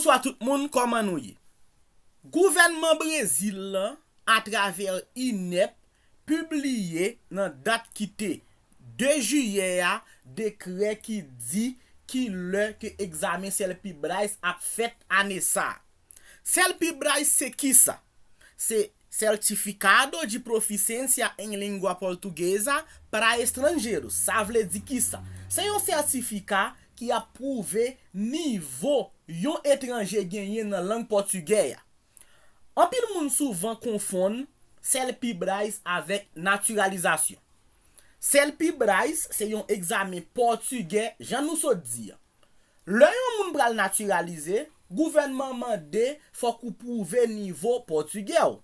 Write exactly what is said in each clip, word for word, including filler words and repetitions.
Bonswa tout moun, kòman nou ye? Gouvènman Brezil lan, atravè INEP, pibliye nan dat ki te de jiyè a, dekrè ki di ki lè ke egzamen CELPIBRAIS ap fèt ane sa a. CELPIBRAIS se kisa? Se Certificado de Proficiência em Língua Portuguesa para Estrangeiros. Sa vle di kisa? Se yon sètifika ki ap pwouve nivo yon etranje genyen nan lang pòtigè a. Anpil moun souvan konfonn CELPIBRAIS avèk natiralizasyon. CELPIBRAIS se yon egzamen pòtigè, jan nou sot di a. Lè yon moun pral natiralize, gouvènman mande fòk ou pwouve nivo pòtigè w.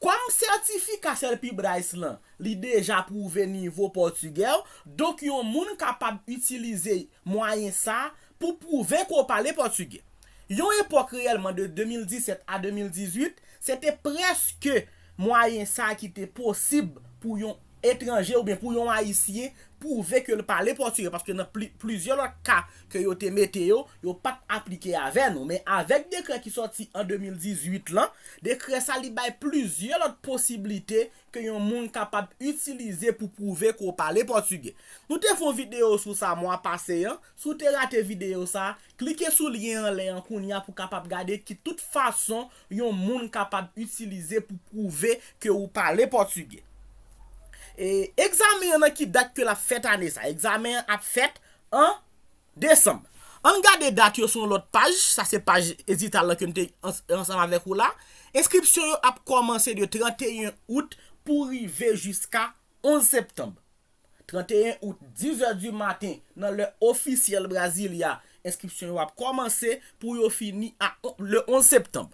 Kòm sètifika CELPIBRAIS lan, li deja pwouve nivo pòtigè w, donk yon moun kapab itilize mwayen sa a pou pwouve ke w pale pòtigè. Yon epòk reyèlman de de mil disèt a de mil dizuit, se te prèske mwayen sa a ki te posib pou yon etranje oubyen pou yon Ayisyen pwouve ke l pale pòtigè, paske nan pli, plizyè lòt ka ke yo te mete yo, yo pa t aplike avè nou. Men avèk dekrè ki sòti an de mil dizuit lan, dekrè sa li bay plizyè lòt posiblite ke yon moun kapab itilize pou pwouve ke w pale pòtigè. Nou te fè yon videyo sou sa mwa pase an. Si w te rate videyo sa, klike sou lyen anlè an kounye a pou w kapab gade ki tout fason yon moun kapab itilize pou pwouve ke ou pale pòtigè. E egzamen an nan ki dat ke l ap fèt ane sa? Egzamen an ap fèt an desanm. Ann gade dat yo sou yon lòt paj. Sa se paj Edital lan ke m te ans-, ansanm avèk ou la. Enskripsyon yo ap kòmanse de trannteyen out pou rive jiska onz septanm. Trannteyen out, dizè di maten, nan lè ofisyèl Brasilia, enskripsyon yo ap kòmanse pou yo fini a on-, le onz septanm.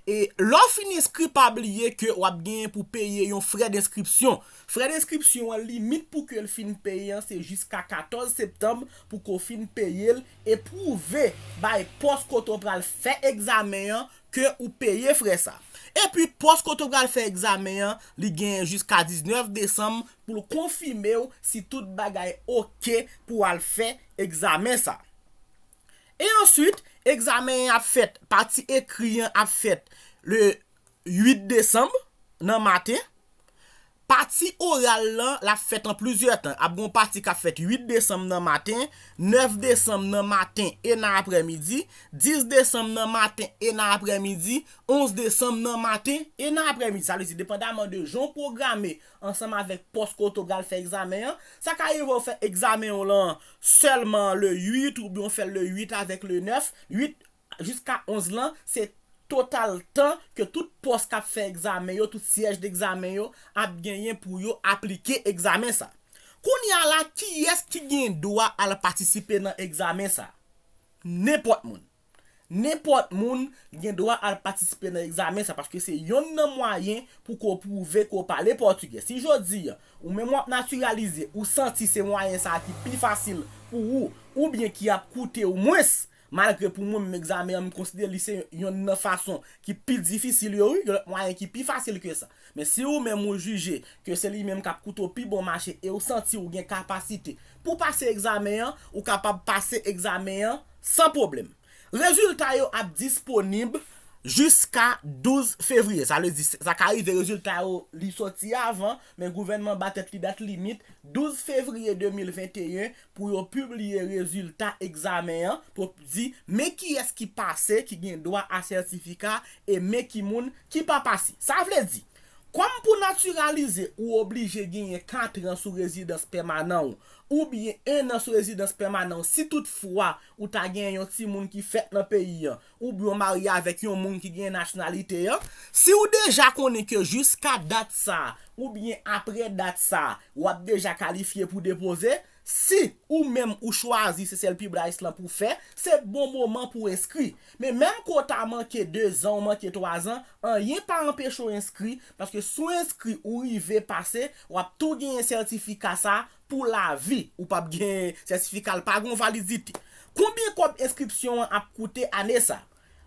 E lè w fin enskri, pa bliye ke w ap genyen pou peye yon frè denskripsyon. Frè denskripsyon an, limit pou ke l fin peye an, se jiska katòz septanm pou ke w fin peye l e pwouve bay pòs kote w pral fè egzamen an ke ou peye frè sa. Epi pòs kote w pral fè egzamen an, li genyen jiska diznèf desanm pou l konfime w si tout bagay oke pou w al fè egzamen sa. E answit, egzamen an ap fèt, pati ekri an ap fèt le uit desanm nan maten. Pati oral lan, l ap fèt an plizyè tan. Ap gen yon pati k ap fèt uit desanm nan maten, nèf desanm nan maten e nan aprèmidi, dis desanm nan maten e nan aprèmidi, onz desanm nan maten e nan aprèmidi. Sa vle di, depandaman de jan w pwograme ansanm avèk pòs kote w pral fè egzamen an, sa ka rive w fè egzamen w lan sèlman le uit oubyen w fè l le uit avèk le nèf, uit jiska onz lan, se total tan ke tout pòs k ap fè egzamen yo, tout syèj degzamen yo ap genyen pou yo aplike egzamen sa. Kounye a la, kiyès ki gen dwa al patisipe nan egzamen sa? Nenpòt moun. Nenpòt moun gen dwa al patisipe nan egzamen sa, paske se yonn nan mwayen pou ke w pwouve ke w pale pòtigè. Si jodi a, ou menm w ap natiralize, ou santi se mwayen sa a ki pi fasil pou ou, oubyen ki ap koute w mwens, malgre pou mwen menm egzamen an, m konsidere li se yonn nan fason ki pi difisil yo, wi, gen lòt mwayen ki pi fasil ke sa. Men si ou menm ou jije ke se li menm k ap koute w pi bon mache e ou santi ou gen kapasite pou pase egzamen an, ou kapab pase egzamen an san pwoblèm. Rezilta yo ap disponib jiska douz fevriye. Sa vle di, sa ka rive rezilta yo li sòti avan, men gouvènman ba tèt li dat limit douz fevriye de mil venteyen pou yo pibliye rezilta egzamen an, pou di men kiyès ki pase, ki gen dwa a sètifika, e men ki moun ki pa pase. Sa vle di, kòm pou natiralize, ou oblije genyen katran sou rezidans pèmanan w, oubyen en an sou rezidans pèmanan w, si toutfwa ou ta gen yon timoun ki fèt nan peyi an, oubyen w marye avèk yon moun ki gen nasyonalite an. Si w deja konnen ke jiska dat sa a, oubyen apre dat sa a, w ap deja kalifye pou depoze, si ou menm ou chwazi se sèl Pibright lan pou fè, se bon moman pou enskri. Men menm ke w ta manke dezan, ou manke twazan, anyen pa anpeche w enskri, paske si w enskri, ou rive pase, w ap tou genyen sètifika sa pou lavi. Ou p ap gen sètifika, l pa gen yon validite. Konbyen kòb enskripsyon an ap koute ane sa?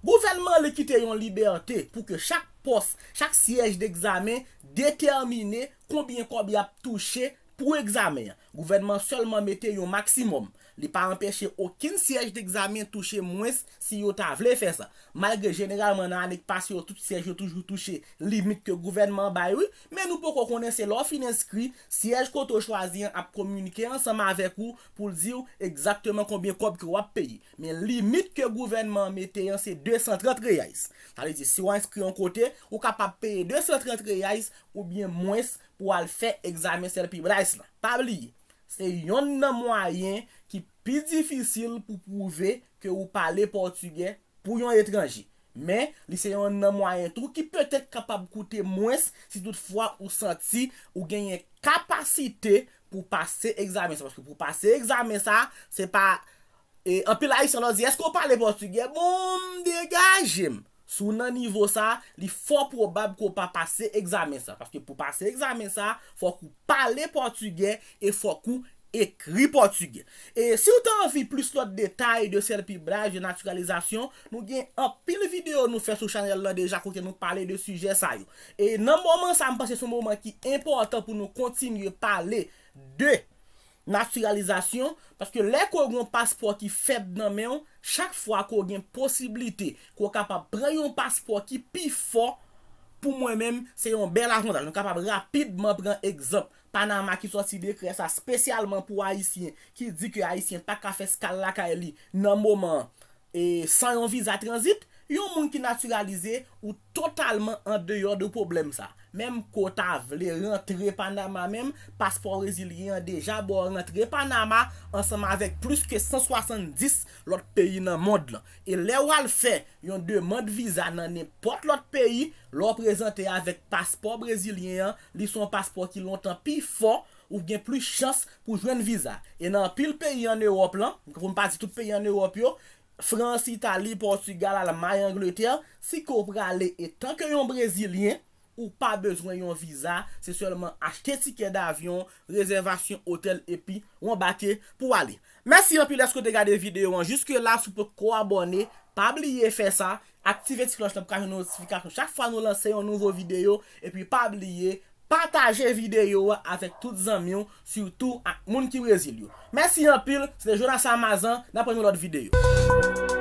Gouvènman an li kite yon libète pou ke chak pòs, chak syèj degzamen detèmine konbyen kòb y ap touche pou egzamen an. Gouvènman an sèlman mete yon maksimòm. Li pa anpeche okenn syèj degzamen touche mwens si yo ta vle fè sa. Malgre jeneralman nan ane k pase yo tout syèj yo toujou touche limit ke gouvènman an bay wi, men nou poko konnen se lè w fin enskri, syèj kote w chwazi an ap kominike ansanm avèk ou pou l di w egzakteman konbyen kòb ke w ap peye. Men limit ke gouvènman an mete an se de san trant reais. Sa vle di si w enskri yon kote, ou kapab peye de san trant reais oubyen mwens pou w al fè egzamen self-ibraj lan. Pa bliye, se yonn nan mwayen ki pi difisil pou pwouve ke ou pale pòtigè pou yon etranje. Men, li se yonn nan mwayen tou ki petèt kapab koute mwens si toutfwa ou santi ou genyen kapasite pou pase egzamen sa. Paske pou pase egzamen sa, se pa e, anpil Ayisyen lè w di, èske w pale pòtigè? Bon, m degaje m. Si w nan nivo sa, li fò pwobab ke w pa pase egzamen sa. Paske pou pase egzamen sa, fòk ou pale pòtigè e fòk ou ekri pòtigè. E si w ta anvi plis lòt detay de self-ibraj, de natiralizasyon, nou gen anpil videyo nou fè sou chanèl lan deja kote nou pale de sijè sa yo. E nan moman sa, m panse se yon moman ki enpòtan pou nou kontinye pale de natiralizasyon, paske lè ke w gen yon paspò ki fèb nan men w, chak fwa ke w gen posiblite ke w kapab pran yon paspò ki pi fò, pou mwen menm, se yon bèl avantaj. Nou kapab rapidman pran egzanp Panama ki sòti dekrè sa espesyalman pou Ayisyen, ki di ke Ayisyen pa ka fè eskal lakay li nan moman an, e, san yon viza tranzit, yon moun ki natiralize, ou totalman andeyò de pwoblèm sa. Menm ke w ta vle rantre Panama menm, paspò brezilyen an deja ba w rantre Panama ansanm avèk plis ke san swasanndis lòt peyi nan mond lan. E lè w al fè yon demann viza nan nenpòt lòt peyi, lè w prezante avèk paspò brezilyen an, li se yon paspò ki lontan pi fò, ou gen plis chans pou jwenn viza. E nan anpil peyi ann Ewòp lan, pou m pa di tout peyi ann Ewòp yo, Frans, Itali, Pòtigal, Almay, Angletè, si ke w prale etanke yon brezilyen, ou pa bezwen yon viza, se sèlman achte tikè davyon, rezèvasyon otèl epi w anbake pou w ale. Mèsi anpil dèske w te gade videyo an jiske la, si w potko abòne, pa bliye fè sa, aktive ti klòch lan pou ka jwenn notifikasyon chak fwa nou lanse yon nouvo videyo, epi pa bliye pataje videyo a avèk tout zanmi w, sitou ak moun ki Brezil yo. Mèsi anpil, se te Jonas Amazan, n ap wè nan lòt videyo.